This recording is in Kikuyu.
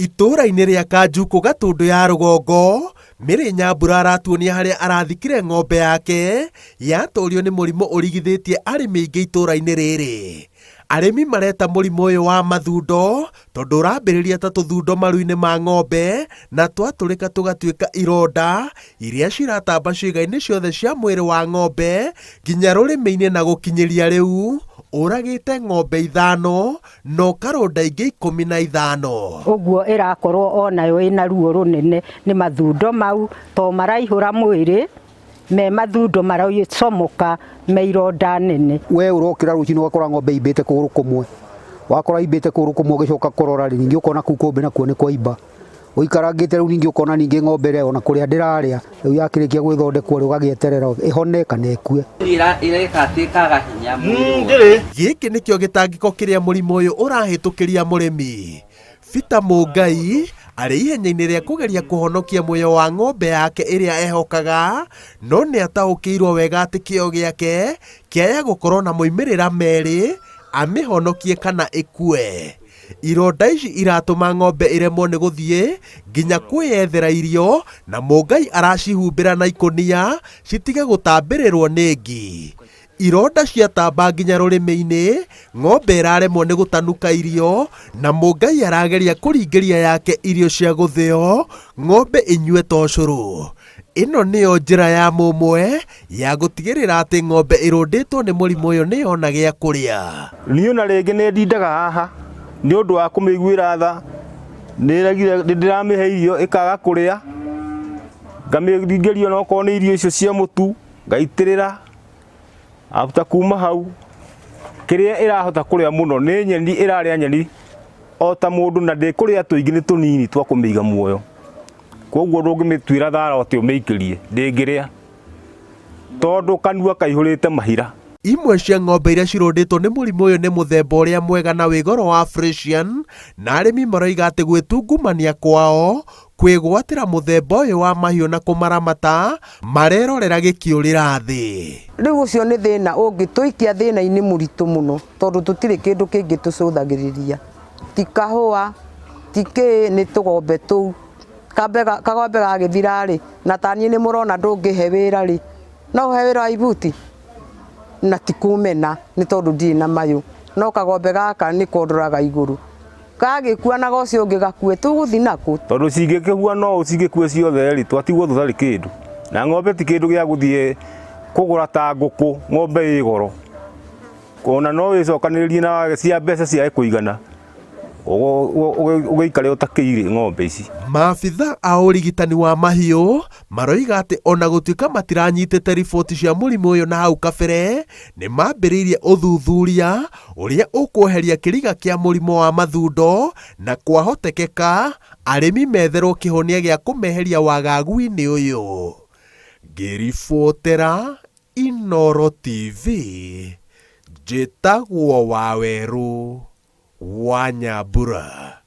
Itũũra-inĩ rĩa Kanjukũ Gatũndũ ya rũgongo, Mary Nyambura aratuonia harĩa arathikire ng'ombe yake yatorio nĩ mũrimũ ũrigithĩtie arĩmi aingĩ itũũra-inĩ rĩrĩ. Arĩmi mareta mũrimũ ũyũ wa mathundo tondũ ũrambĩrĩria ta tũthundo maru-inĩ ma ng'ombe na twatũrĩka tũgatuĩka ironda iria ciratamba ciĩga-inĩ ciothe cia mwĩrĩ wa ng'ombe nginya rũrĩmĩ-inĩ na gũkinyĩria rĩu ũragĩte ng'ombe ithano na ũkarũnda ingĩ 15. Ũguo ĩrakorwo onayo ĩna ruo rũnene nĩ mathundo mau to maraihũra mwĩrĩ me mathundo maracomoka me ironda nene. We ũrokĩra rũcinĩ ũgakora ng'ombe imbĩte kũgũrũ kũmwe, wakora imbĩte kũgũrũ kũmwe ũgĩcoka kũrora rĩ, ningĩ ũkona kũu kũngĩ nakuo nĩ kwaimba. Ũikarangĩte rĩu ningĩ ũkona ningĩ ng'ombe ĩrĩa ona kũrĩa ndĩrarĩa, rĩu yakĩrĩkia gwĩthondekwo rĩ, ũgagĩeterera ĩhone kana ĩkue. Ĩreka atĩ ĩkaga hinya mwĩrĩ. Gĩkĩ nĩkĩo gĩtangĩko kĩrĩa mũrimũ ũyũ ũrahĩtũkĩria mũrĩmi. Peter Mũngai arĩ ihenya-inĩ rĩa kũgeria kũhonokia muoyo wa ng'ombe yake ĩrĩa ehokaga, no nĩ ataũkĩirwo wega atĩ kĩyo gĩake kĩaya gũkorwo na moimĩrĩra merĩ, amĩhonokie kana ĩkue. Ironda ici iratũma ng'ombe ĩremwo nĩ gũthiĩ nginya kwĩyethera irio na Mũngai aracihumbĩra na ikũnia citige gũtambĩrĩrwo nĩ ngi. Ironda ciatamba nginya rũrĩmĩ-inĩ, ng'ombe ĩraremwo nĩ gũtanuka irio na Mũngai arageria kũringĩria yake irio cia gũthĩo ng'ombe ĩnyue ta ũcũrũ. Ĩno nĩyo njĩra ya mũmwe ya gũtigĩrĩra atĩ ng'ombe ĩrũndĩtwo nĩ mũrimũ ũyũ nĩ yona gĩa kũrĩa. Niĩ ona rĩngĩ nĩ ndindaga haha nĩ ũndũ wa kũmĩiguĩra tha, nĩ ĩregire, nĩ ndĩramĩhe irio ĩkaga kũrĩa, ngamĩringĩria onokorwo nĩ irio icio cia mũtu ngaitĩrĩra. After kuma hau kĩrĩa ĩrahota kũrĩa mũno nĩ nyeni, ĩrarĩa nyeni o ta mũndũ na ndĩkũrĩa tũingĩ nĩ tũnini twa kũmĩiga muoyo. Koguo ndũngĩmĩtuĩra thara atĩ ũmĩikĩrie, ndĩngĩrĩa tondũ kanua kaihũrĩte mahira. Imwe cia ng'ombe iria cirũndĩtwo nĩ mũrimũ ũyũ nĩ mũthemba ũrĩa mwega na wĩ goro wa Friesian, na arĩmi maroiga atĩ gwĩtungumania kwao kwĩgwatĩra mũthemba ũyũ wa mahiũ na kũmaramata marerorera gĩkĩũrĩra thĩ. Rĩu ũcio nĩ thĩna ũngĩtũikia thĩna-inĩ mũritũ mũno tondũ tũtirĩ kĩndũ kĩngĩ tũcũthagĩrĩria, ti kahũa, ti kĩĩ, nĩ tũgombe tũu. Kagombe gagĩthira rĩ, na ta niĩ nĩ mũrona ndũngĩhe wĩra rĩ, no ũhe wĩra wa ibuti? Na ti kũmena nĩ tondũ ndirĩ na mayũ, no kagombe gaka nĩko ndoraga igũrũ. Gagĩkua na ũcio ũngĩ gakue, tũgũthiĩ nakũ? Tondũ cingĩkĩhuana ũũ cingĩkua ciothe rĩ, twatigwo tũtarĩ kĩndũ. Na ng'ombe ti kĩndũ gĩa gũthiĩ kũgũra ta ngũkũ, ng'ombe ĩ goro. Ona no wĩcokanĩrĩrie na cia mbeca ciage kũigana, ũgĩikare ũtakĩire ng'ombe ici. Maabitha a ũrigitani wa mahiũ maroiga atĩ ona gũtuĩka matiranyitĩte riboti cia mũrimũ ũyũ na hau kabere, nĩ mambĩrĩirie ũthuthuria ũrĩa ũkweheria kĩriga kĩa mũrimũ wa mathundo na kwahotekeka arĩmi metherwo kĩhonia gĩa kũmeheria wagagu-inĩ ũyũ. Ngĩribotera Inooro TV, njĩtagwo Wawerũ wa Nyambura.